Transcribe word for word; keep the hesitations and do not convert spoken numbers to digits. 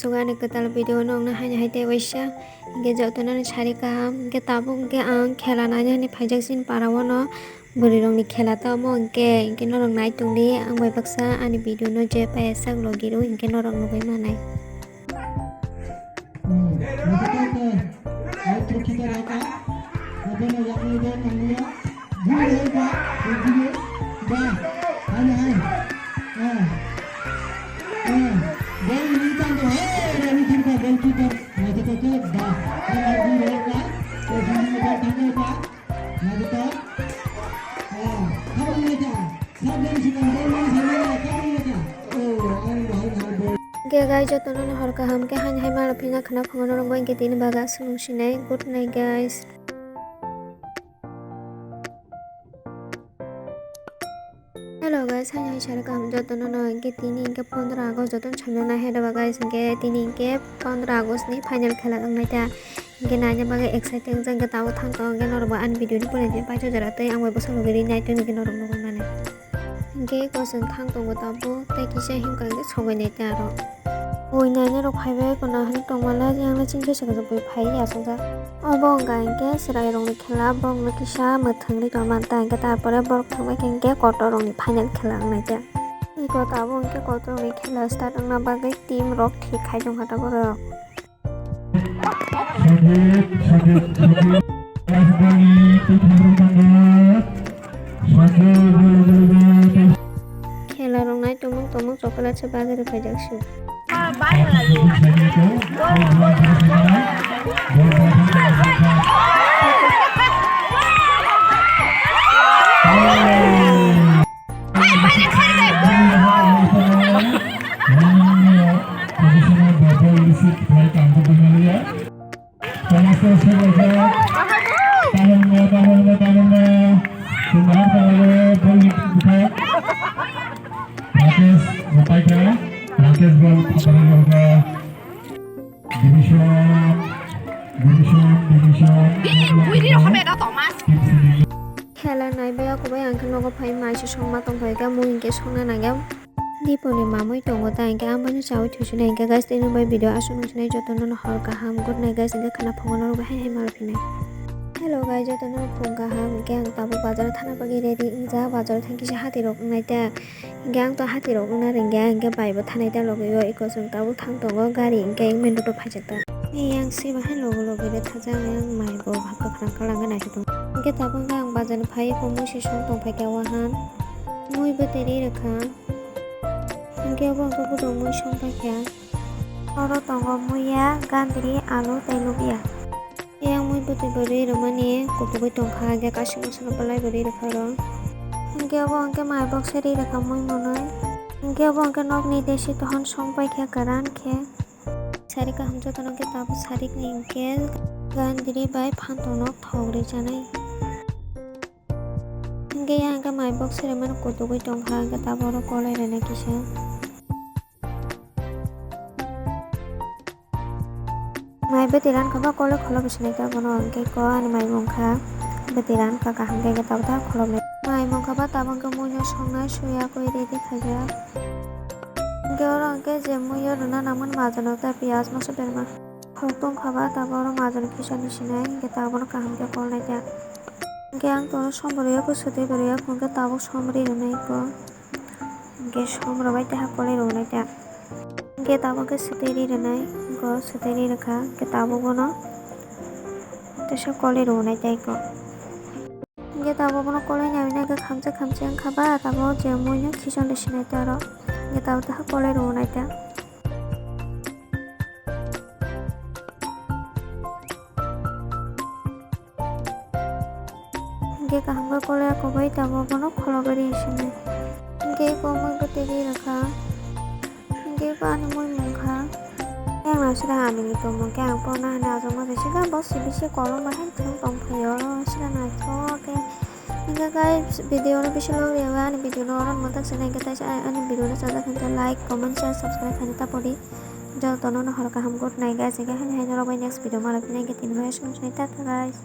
Suga ani kwtal video no wngna haino hai tei waisa. Hinkhe jotono ni sari kaham. Hinkhe tabuk hinkhe ang khela naina hinwi phaijak chini para o no. Bwrwi rokni khela tamo hinkhe, hinkhe norok nai tongdi. Ang bai baksa ani video no je paiya sak logi rw hinkhe norok nugwi manai. Hwnkhe guys, jotono no hor kaham khe haino hai malo phina khwna phungo norok bai hinkhe tini bagwi aswk nung sinai. Good night guys. Hello guys, haino hai sari kaham jotono no hinkhe tini hinkhe pondro August jotono samjak nai hai rw ba guys, hinkhe tini hinkhe pondro August ni final khela wngnai ta. Hinkhe naina bagwi excited wngjak hinkhe tabuk thang tongo hinkhe norok bo ani video ni pore je paithak jora tei ang bai bwsa logi ri nai tong hinkhe norok nugwi mano. Hinkhe eko chwng thang tongo tabuk tei kisa himkha hinkhe sogwi nai tei aro. Bui naina rok phaibai eko nahani tongmale yang le chini bwskango bui phai ya asongjak. Obo wngkha hinkhe chwrai rokni khela borokno kisa mwthangwi tongmani ta hinkhe tarpore borok thangbai khe hinkhe kotor rokni final khela wngnai ta. Eko tabuk hinkhe kotor rokni khela start wngna bagwi team rok thik khai tongkha ta borok. Sanjay, Sanjay, Sanjay. Sanjay, Sanjay, Sanjay. Khela rok nai tongmung tongmung chocolate se bagwi rw phaijak se. Rakesh, Rakesh ball, Division, division, division. Khela naibai ako bai ang khe nogo phai maisa songma tongphai khe mui hinkhe songna nangya. Diponi mamui tongo ta hinkhe ang bono chaui thuisina hinkhe guys, tini bai video aswk nung sinai jotono no hor kaham good night guys hinkhe khwna phungo norok bai hai hai mal phinai. Hello guys, jotono no phung kaham hinkhe ang tabuk bazar thana bagwi ready wngjak bazar thang kisa hati rok wngnai ta. Hinkhe ang to hati rok wngna rwngya, hinkhe bai bo thanai ta logi o, eko chwng tabuk thang tongo, gari hinkhe main road o phaijak ta. Ei yang se bahai logi logi de thajak, yang mai bo hapkha khwrang kha langwi naisuk tongo. Hinkhe tabuk hinkhe ang bazar ni phai eko mui se song tong phaikha wahan. Mui bwtwi ri rwkha. Hinkhe obo hinkhe bwdwk mui song paikha. Oro tongo muiya, gandri, alu tei lubia. Yang mui bwtwi bo ri rwmani kubugwi tongkha, hinkhe kaisa mosla belai bo ri rwkha oro. Hinkhe obo hinkhe mai box se ri rwkha mui mwnwi. Hinkhe obo hinkhe nokni desi tohon song paikha kwran khe. Sari kaham jotono hinkhe tabuk sarikni hinkhe gandri bai phantok nok thok ri chanai. Hinkhe yang hinkhe mai box se rwmani kubugwi tongkha, hinkhe tabuk oro kolai rwnai kisa. Mai bwtwi ran kha ba kolok kholo bwswk naikhe bono, hinkhe ko ani mai mung kha bwtwi ran kha kaham khe tabuk ta kholo nai. Mai mung kha ba tabuk khe muino songnai suya koi ready khaijak. Hinkhe oro hinkhe je muiyo rwna nangmani majano tei piyaj moso berma khorok tong kha ba tabuk oro majano kisa ni sinai hinkhe tabuk bono kaham khe kolnai ta. Hinkhe ang tono som rwya kho swtwi bo rwya kho hinkhe tabuk som ri rwnai kho. Hinkhe som rwbai tei ha kolai rwnai ta. Hinkhe tabuk khe swtwi ri rwnai, hinkhe swtwi ri rwkha, hinkhe tabuk bono teisa kolai rwnai ta eko. Hinkhe tabuk bono kolai nai hwnwi khe khamsa khamsa wngkha ba, tabuk je muino khichon de sinai ta oro, hinkhe tabuk tei ha kolai rwnai ta. Hinkhe kaham khe kolai ya koboi tabuk bono kholo bari sini. Hinkhe eko mui bwtwi ri rwkha. Hinkhe eko ani mui mung kha. Yang no sira ani ni tongmung khe ang porna hani ajokma bai sika bo sibisi kolom bai hai thum tong phaio oro sira naithok khe. Hinkhe guys video no bisi log riyaba ani video no oro mwtak sini hinkhe taisa ani video no chajak hinkhe like, comment, share, subscribe khaina ta pori. Jotono no hor kaham good night guys, hinkhe haini hai norok bai next video malai phina hinkhe tini bai aswk tata guys.